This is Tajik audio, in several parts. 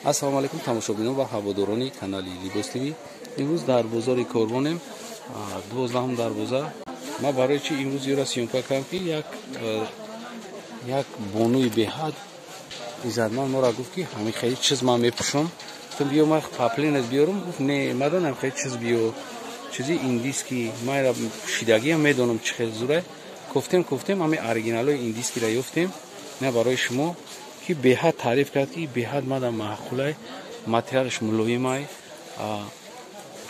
Ассалому алайкум, тамошобинон ва ҳаводорони канали Либос ТВ. Имрӯз дар бозори Корвонем, 12-ум дарвоза. Ман барои чи имрӯз ёра съёмка кардам, ки як бонуи беҳад иззатманд моро гуфт, ки ҳамин хеле чиз ман мепӯшам. Гуфтам, биё, ман поплинат биёрам. Гуфт, не, мадонам, хеле чиз биё, чизи индийский. Ман пӯшидагиам медонам, чӣ хел зурай. Кофтем, кофтем, ҳамин оригиналҳои индийскийро ёфтем. На, барои шумо, ки беҳад таъриф кард, ки беҳад мада маъқулай, материалаш мулоимай,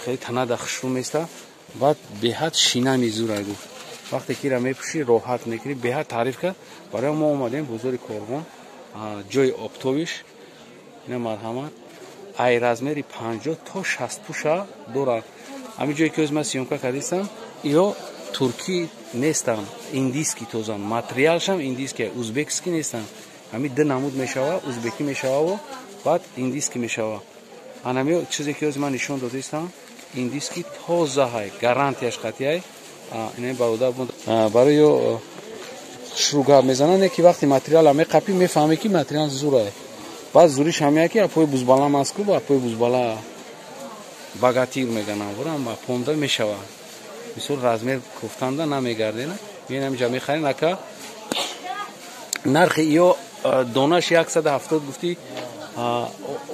хеле танада хушрӯ места, баъд беҳад шинами зурай. Гуфт, вақте ки ира мепӯшӣ, роҳат мекунӣ. Беҳад таъриф кард. Барои мо омадем бозори Корвон, ҷои оптовиш. Ина, марҳамат, ай размери 50 то 60 пуша дорад. Ҳамин ҷое ки ҳоз ман съёмка кардистам, ё туркӣ нестам, индийский тоза, материалшам индийский, узбекский нестам. Ҳамин ду намуд мешава: узбекӣ мешававу баъд индийский мешава. Анами чизе ки ҳоз ман нишон додистам, индийский тозаҳай, гарантияш қатъияй. Ина бародар барои ё хушрӯ гап мезананд, не ки вақте материала меқапӣ, мефаҳмӣ, ки материал зурай. Баъд зуриш ҳамия, ки апои бузбалам аст ку, апои бузбала богатырь меганам, бурам понда мешава. Мисол, размер кофтанда намегардена, меинам ҷа мехарем. Ака, нархи ё донаш 170 гуфтӣ,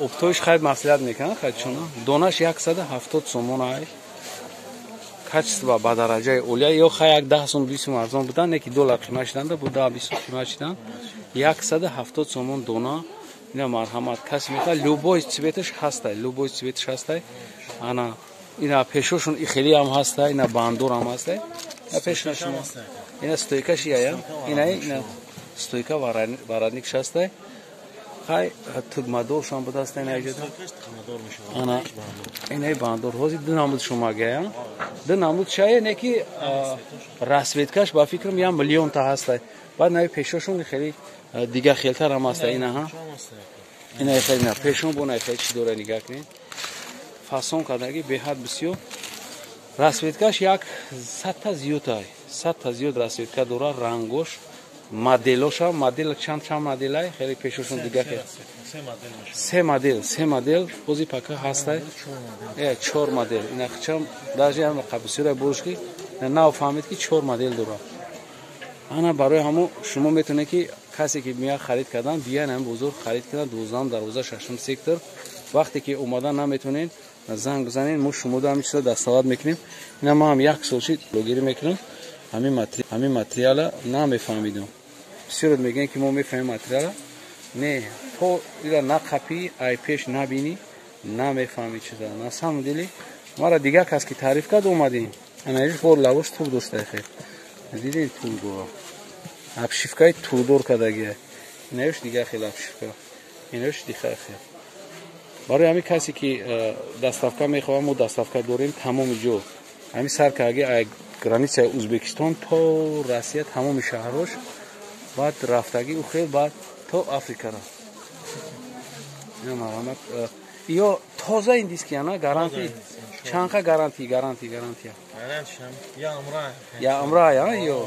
оптоиш хайр маслиҳат мекунад. Хай, чуна донаш 170 сомон ай, качество ба дараҷаи олия. Ё хай, як 10 сом, 20 сом арзон будан, не ки доллар қимат шиданда бу, 10, 20 сом қимат шидан. 170 сомон дона. Ина, марҳамат, касе мехоҳад, любой цветаш ҳастай, любой цветаш ҳастай. Ана ина пешошон хеле ҳам ҳастай, ина бандор ҳам ҳастай. Пешна шумо ина стойкаш ия, ина стойка, воротникш ҳастай. Хай, тугмадоршам будаст ина иҷода. Ана инаи бандор ҳозир ду намуд шумагая, ду намуд шая, не ки расцветкаш ба фикрам як миллионта ҳастай. Баъд наи пешошон хеле дига хелтар ҳам ҳаста. Инаҳа, ина хеле пешон бо най хеле чӣ дора, нигаҳ кунед, фасон кардаги беҳад бисёр. Расцветкаш як садта зиёдай, садта зиёд расцветка дора. Рангош, моделоша, модел чанд, чанд моделай, хеле пешошон дига хел. Се модел, се модел бози пака ҳастай, чор модел. Инахчам даже бисёра бурш, ки нав фаҳмид, ки чор модел дора. Ана барои ҳамо шумо метавонед, ки касе ки меяд харид кардан, биян ҳамин бозор, харид кардан, 12-ум дарвоза, шашум сектор. Вақте ки омадан наметавонед, занг бизанед, мо шумода ҳамин чиза дастовард мекунем. Ина ма ҳам як сол шид блогерӣ мекунам, ҳамин материала намефаҳмидам. Бисёрот мегӯянд, ки мо мефаҳмем материала. Не, то ира нақапӣ, ай пеш набинӣ, намефаҳмӣ чиза. На самом деле мара дигар кас ки таъриф кард, омадем. Анаиш бор лавош тур дошта, хел дидем, турдор, обшивкаи турдор кардагия. Инаёш дигар хел обшивка, инаёш дигар хел. Барои ҳамин касе ки доставка мехоҳам, мо доставка дорем тамоми ҷо. Ҳамин сар кардаги ай границаи Узбекистон то Россия, тамоми шаҳрҳош, баъд рафтагӣ ухел, баъд то Африкара. Марҳамат, ё тоза индийский ана, гарантия чанқа? Гарантия, гарантия, гарантия я амра ё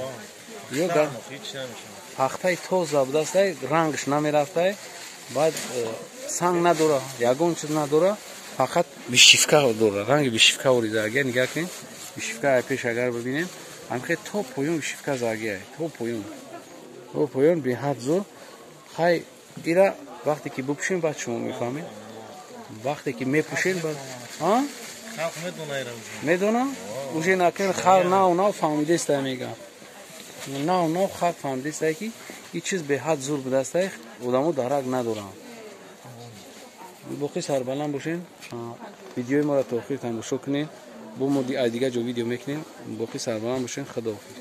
пахтаи тоза будастай, рангш намерафтай, баъд санг надора, ягон чиз надора, фақат вышивка дора, ранги вышивка орида. Агар нигаҳ кунем, вышивка пеш агар бибинем, ҳамхе то поён вышивка загия, то поён, то поён, беҳад зур. Хай, ира вақте ки бипӯшем, баъд шумо мефаҳмед. Вақте ки мепӯшем, баъд медона уже. Накун, халқ нав нав фаҳмидестай, мегам, нав нав халқ фаҳмидестай, ки ин чиз беҳад зур будастай, одамо дарак надоранд. Боқӣ сарбаланд бошен. Видеои моро то охир тамошо кунед. Бо мо дигар ҷо видео мекунем. Боқӣ сарбаланд бошен. Худоҳофиз.